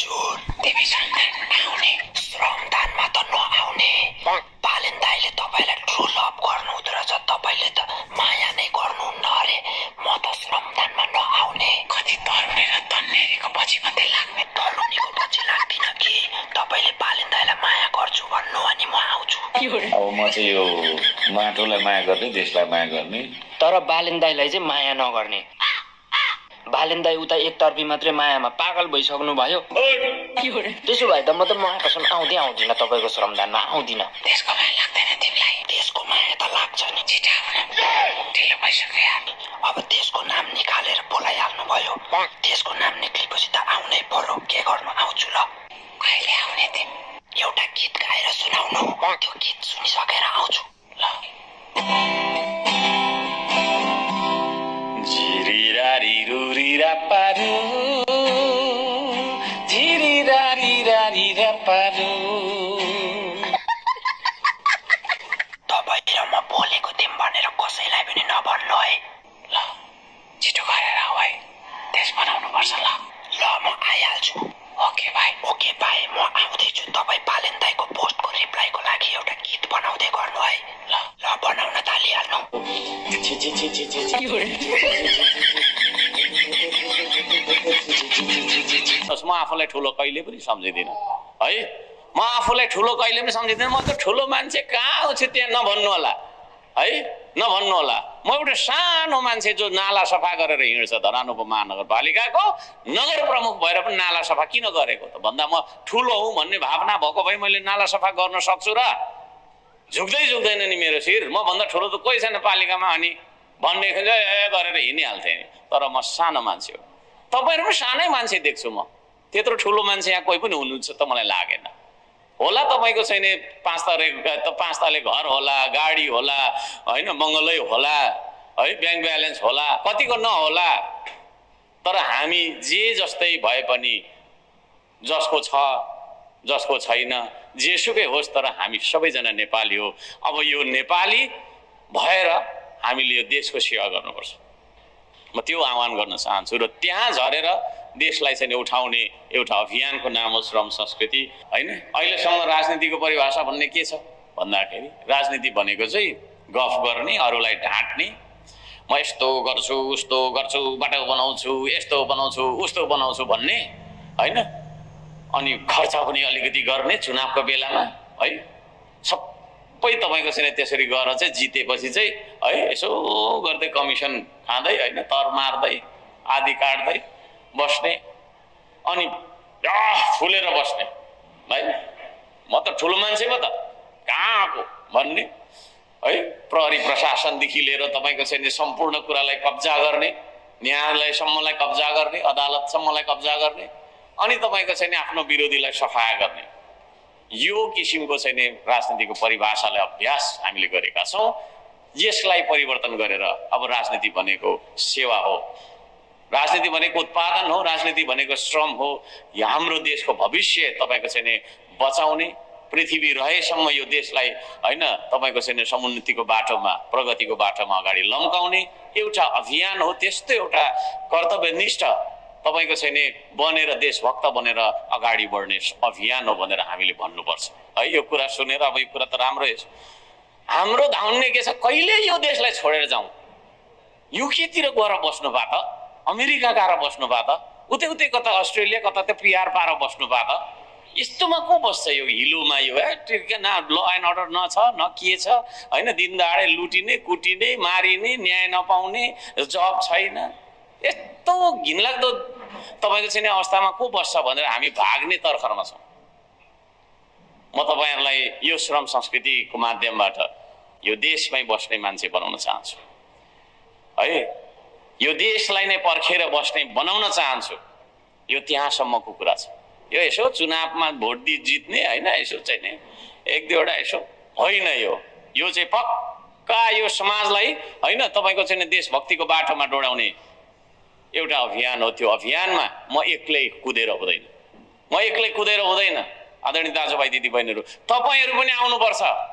हजुर तिमी श्रमदानमा आउने श्रमदानमा त नआउने बालेन दाइले तपाईलाई ट्रु लभ गर्नु हुँदो रहेछ तपाईले त माया नै गर्नुहुन्न अरे म त श्रमदानमा नआउने कति तरुणी र तन्नेरीको पछि मात्रै लाग्ने तरुणीको पछि लाग्दिन कि तपाईले बालेन दाइलाई माया गर्छु भन्नु अनि म आउँछु अब म चाहिँ यो माटोलाई माया गर्ने देशलाई माया गर्ने तर बालेन दाइलाई चाहिँ माया नगर्ने बालेन दाइ उता एकतर्फी मात्रै मायामा पागल भइसक्नु भयो त्यसो भए त म त महाकसम आउँदै आउँदिन तपाईको श्रमदानमा आउँदिन त्यसको माया लाग्दैन तिमीलाई त्यसको माया त लाग्छ नि छिटो ढिलो भइसक्यो यार अब त्यसको नाम निकालेर बोलाइहाल्नु भयो त्यसको नाम निक्लेपछि त आउनै पर्यो के गर्नु आउँछु ल कहिले आउने तिमी एउटा गीत गाएर सुनाउनु त्यो गीत सुनिसकेर आउँछु ल झिरिरारी रुरिरा पारु झिरिरारी रारीरा पारु तपाईँ र म बोलेको थियौँ भनेर कसैलाई पनि नभन्नु है ल छिटो गरेर आऊ है देश बनाउनु पर्छ ल ल म आइहाल्छु ओके भाइ म आउँदैछु तपाईँ बालेन दाइको पोस्टको रिप्लाईको लागि एउटा गीत बनाउँदै गर्नु है ल ल बनाउन थालिहाल्नु म आफूलाई ठुलो कहिले पनि सम्झिदिनँ है म आफूलाई ठुलो कहिले पनि सम्झिदिनँ म त ठुलो मान्छे कहाँ आउँछु त्यहाँ नभन्नु होला है नभन्नु होला म एउटा सानो मान्छे जो नाला सफा गरेर हिँड्छ धरानुको महानगरपालिकाको नगर प्रमुख भएर पनि नाला सफा किन गरेको त भन्दा म ठुलो हुँ भन्ने भावना भएको भए मैले नाला सफा गर्न सक्छु र झुक्दैन नि मेरो शिर म भन्दा ठुलो त कोही छैन पालिकामा अनि भन्ने गरेर हिँडिहाल्थेँ तर म सानो मान्छे हो तपाईँहरू पनि सानै मान्छे देख्छु म त्यत्रो ठुलो मान्छे यहाँ कोही पनि हुनुहुन्छ त मलाई लागेन होला तपाईँको छैन पाँच तले घर होला गाडी होला होइन बङ्गलै होला है ब्याङ्क ब्यालेन्स होला कतिको नहोला तर हामी जे जस्तै भए पनि जसको छ जसको छैन जेसुकै होस् तर हामी सबैजना नेपाली हो अब यो नेपाली भएर हामीले यो देशको सेवा गर्नुपर्छ म त्यो आह्वान गर्न चाहन्छु र त्यहाँ झरेर देशलाई चाहिँ उठाउने एउटा अभियानको नाम हो श्रम संस्कृति होइन अहिलेसम्म राजनीतिको परिभाषा भन्ने के छ भन्दाखेरि राजनीति भनेको चाहिँ गफ गर्ने अरूलाई ढाँट्ने म यस्तो गर्छु उस्तो गर्छु बाटो बनाउँछु यस्तो बनाउँछु उस्तो बनाउँछु भन्ने होइन अनि खर्च पनि अलिकति गर्ने चुनावको बेलामा है सबै तपाईँको चाहिँ त्यसरी गरेर चाहिँ जितेपछि चाहिँ है यसो गर्दै कमिसन खाँदै होइन तर मार्दै आदि काट्दै बस्ने अनि फुलेर बस्ने है म त ठुलो मान्छे पो त कहाँ आएको भन्ने है प्रहरी प्रशासनदेखि लिएर तपाईँको चाहिँ सम्पूर्ण कुरालाई कब्जा गर्ने न्यायालयसम्मलाई कब्जा गर्ने अदालतसम्मलाई कब्जा गर्ने अनि तपाईँको चाहिँ आफ्नो विरोधीलाई सफाया गर्ने यो किसिमको चाहिँ राजनीतिको परिभाषालाई अभ्यास हामीले गरेका छौँ यसलाई परिवर्तन गरेर अब राजनीति भनेको सेवा हो राजनीति भनेको उत्पादन हो राजनीति भनेको श्रम हो हाम्रो देशको भविष्य तपाईँको चाहिँ बचाउने पृथ्वी रहेसम्म यो देशलाई होइन तपाईँको चाहिँ समुन्नतिको बाटोमा प्रगतिको बाटोमा अगाडि लम्काउने एउटा अभियान हो त्यस्तो एउटा कर्तव्यनिष्ठ तपाईँको चाहिँ बनेर देशभक्त बनेर अगाडि बढ्ने अभियान हो भनेर हामीले भन्नुपर्छ है यो कुरा सुनेर अब यो कुरा त राम्रै छ हाम्रो धाउन्ने के छ कहिले यो देशलाई छोडेर जाउँ युकेतिर गएर बस्नु भए त अमेरिका गएर बस्नु भए त उतै उतै कता अस्ट्रेलिया कता त पिआर पाएर बस्नु भए त यस्तोमा को बस्छ यो हिलोमा यो न ल एन्ड अर्डर न छ न के छ होइन दिनदहाडे लुटिने कुटिने मारिने न्याय नपाउने जब छैन यस्तो घिनलाग्दो तपाईँको चाहिँ अवस्थामा को बस्छ भनेर हामी भाग्ने तर्खरमा छौँ म तपाईँहरूलाई यो श्रम संस्कृतिको माध्यमबाट यो देशमै बस्ने मान्छे बनाउन चाहन्छु है यो देशलाई नै पर्खेर बस्ने बनाउन चाहन्छु यो त्यहाँसम्मको कुरा छ यो यसो चुनावमा भोट जित्ने होइन यसो चाहिँ एक दुईवटा यसो होइन यो चाहिँ पक्का यो समाजलाई होइन तपाईँको चाहिँ देशभक्तिको बाटोमा डोडाउने एउटा अभियान हो त्यो अभियानमा म एक्लै कुदेर हुँदैन आदरणीय दाजुभाइ दिदीबहिनीहरू तपाईँहरू पनि आउनुपर्छ